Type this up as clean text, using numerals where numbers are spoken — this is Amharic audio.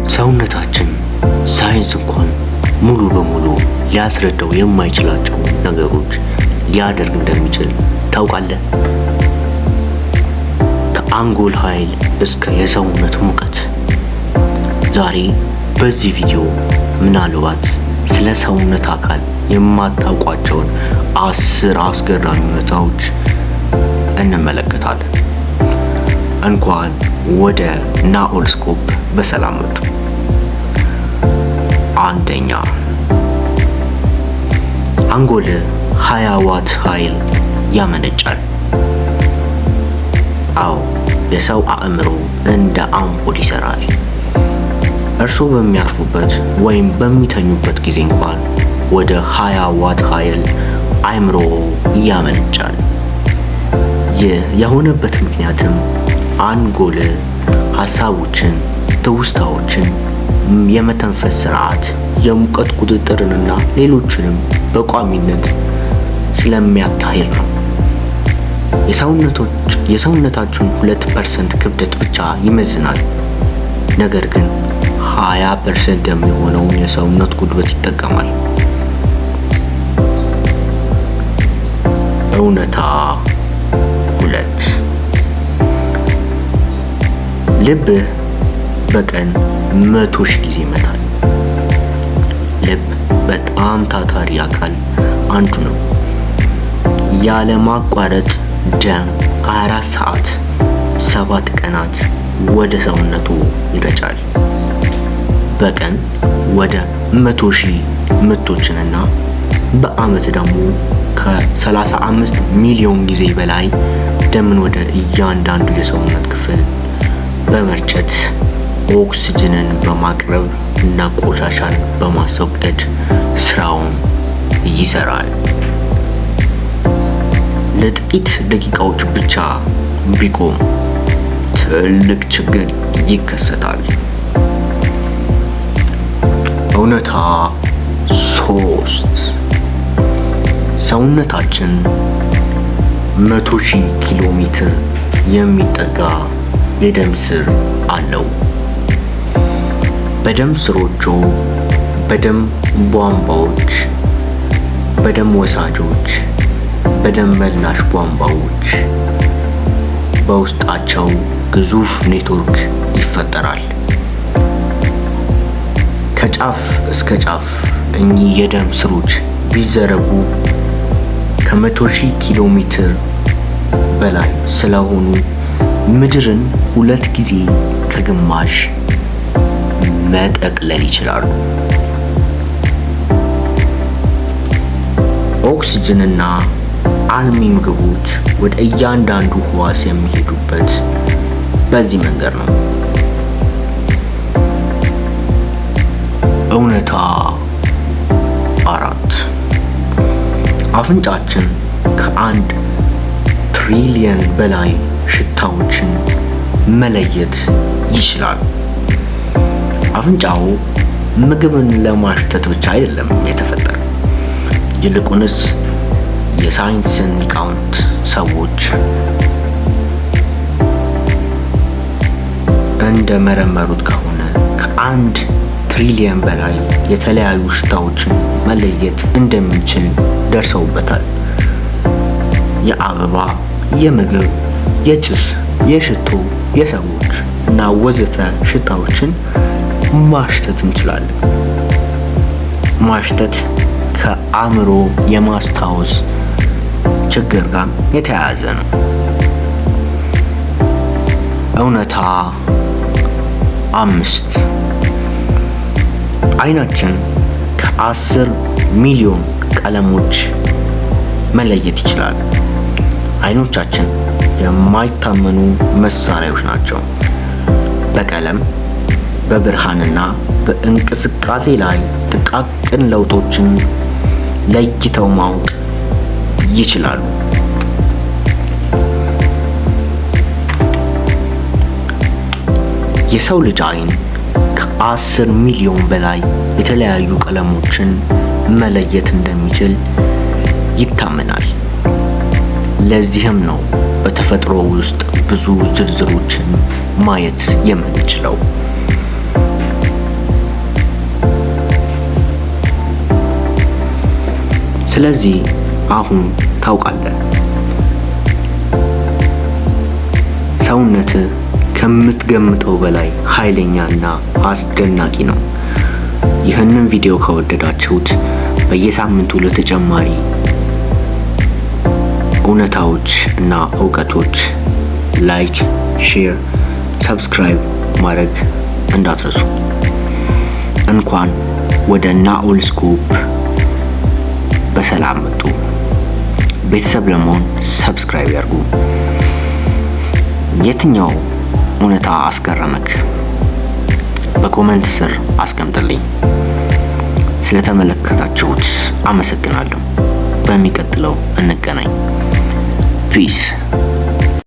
ሰውነታችን ሳይንስ እንኳን ሙሉ በሙሉ ሊያስረዳው የማይችላቸው ነገሮች ሊያደርግ እንደሚችል ታውቃለህ? ከአንጎል ኃይል እስከ የሰውነት ሙቀት። ዛሬ በዚህ ቪዲዮ ምናልባት ስለ ሰውነት አካል የማታውቋቸውን 10 አስገራሚ እውነታዎች እንመለከታለን። እንኳን ወደ ናኦል ስኮፕ በሰላም መጡ። አንደኛ፣ አንጎል 20 ዋት ኃይል ያመነጫል። አዎ፣ የሰው አእምሮ እንደ አምፖል ይሰራል። እርስዎ በሚያርፉበት ወይም በሚተኙበት ጊዜ እንኳን ወደ 20 ዋት ኃይል አእምሮ ያመነጫል። ይህ የሆነበት ምክንያትም አንጎል ሀሳቦችን፣ ትውስታዎችን፣ የመተንፈስ ስርዓት፣ የሙቀት ቁጥጥርንና ሌሎችንም በቋሚነት ስለሚያካሂድ ነው። የሰውነታችሁን 2% ክብደት ብቻ ይመዝናል። ነገር ግን 20% የሚሆነውን የሰውነት ጉልበት ይጠቀማል። እውነታ 2፣ ልብህ በቀን 100,000 ጊዜ ይመታል። ልብ በጣም ታታሪ አካል አንዱ ነው። ያለ ማቋረጥ ደም 24 ሰዓት 7 ቀናት ወደ ሰውነቱ ይረጫል። በቀን ወደ 100,000 ምቶችንና በአመት ደግሞ ከ35 ሚሊዮን ጊዜ በላይ ደምን ወደ እያንዳንዱ የሰውነት ክፍል በመርጨት ኦክስጅንን በማቅረብ እና ቆሻሻን በማስወገድ ስራውን ይሰራል። ለጥቂት ደቂቃዎች ብቻ ቢቆም ትልቅ ችግር ይከሰታል። እውነታ 3፣ ሰውነታችን 100,000 ኪሎ ሜትር የሚጠጋ የደም ስር አለው። በደም ስሮቹ፣ በደም ቧንቧዎች፣ በደም ወሳጆች፣ በደም መላሽ ቧንቧዎች በውስጣቸው ግዙፍ ኔትወርክ ይፈጠራል። ከጫፍ እስከ ጫፍ እኚህ የደም ስሮች ቢዘረጉ ከ100,000 ኪሎ ሜትር በላይ ስለሆኑ ምድርን 2 ጊዜ ከግማሽ መጠቅለል ይችላሉ። ኦክስጅንና አልሚ ምግቦች ወደ እያንዳንዱ ህዋስ የሚሄዱበት በዚህ መንገድ ነው። እውነታ 4፣ አፍንጫችን ከ1 ትሪሊየን በላይ ሽታዎችን መለየት ይችላል። አፍንጫው ምግብን ለማሽተት ብቻ አይደለም የተፈጠረው። ይልቁንስ የሳይንስን ሊቃውንት ሰዎች እንደመረመሩት ከሆነ ከ1 ትሪሊየን በላይ የተለያዩ ሽታዎችን መለየት እንደሚችል ደርሰውበታል። የአበባ፣ የምግብ፣ የጭስ፣ የሽቶ፣ የሰዎች እና ወዘተ ሽታዎችን ማሽተት እንችላለን። ማሽተት ከአእምሮ የማስታወስ ችግር ጋር የተያያዘ ነው። እውነታ 5፣ አይናችን ከ10 ሚሊዮን ቀለሞች መለየት ይችላል። አይኖቻችን የማይታመኑ መሳሪያዎች ናቸው። በቀለም፣ በብርሃንና በእንቅስቃሴ ላይ ጥቃቅን ለውጦችን ለይተው ማወቅ ይችላሉ። የሰው ልጅ አይን ከ10 ሚሊዮን በላይ የተለያዩ ቀለሞችን መለየት እንደሚችል ይታመናል። ለዚህም ነው በተፈጥሮ ውስጥ ብዙ ዝርዝሮችን ማየት የምንችለው። ስለዚህ አሁን ታውቃለህ፣ ሰውነትህ ከምትገምተው በላይ ኃይለኛና አስደናቂ ነው። ይህንን ቪዲዮ ከወደዳችሁት በየሳምንቱ ለተጨማሪ እውነታዎች እና እውቀቶች like፣ share፣ subscribe ማድረግ እንዳትረሱ። እንኳን ወደ ናኦል ስኮፕ በሰላም መጡ። ቤተሰብ ለመሆን subscribe ያድርጉ። የትኛው እውነታ አስገረመክ? በ comment ስር አስቀምጥልኝ። ስለተመለከታችሁት አመሰግናለሁ። በሚቀጥለው እንገናኝ። Peace.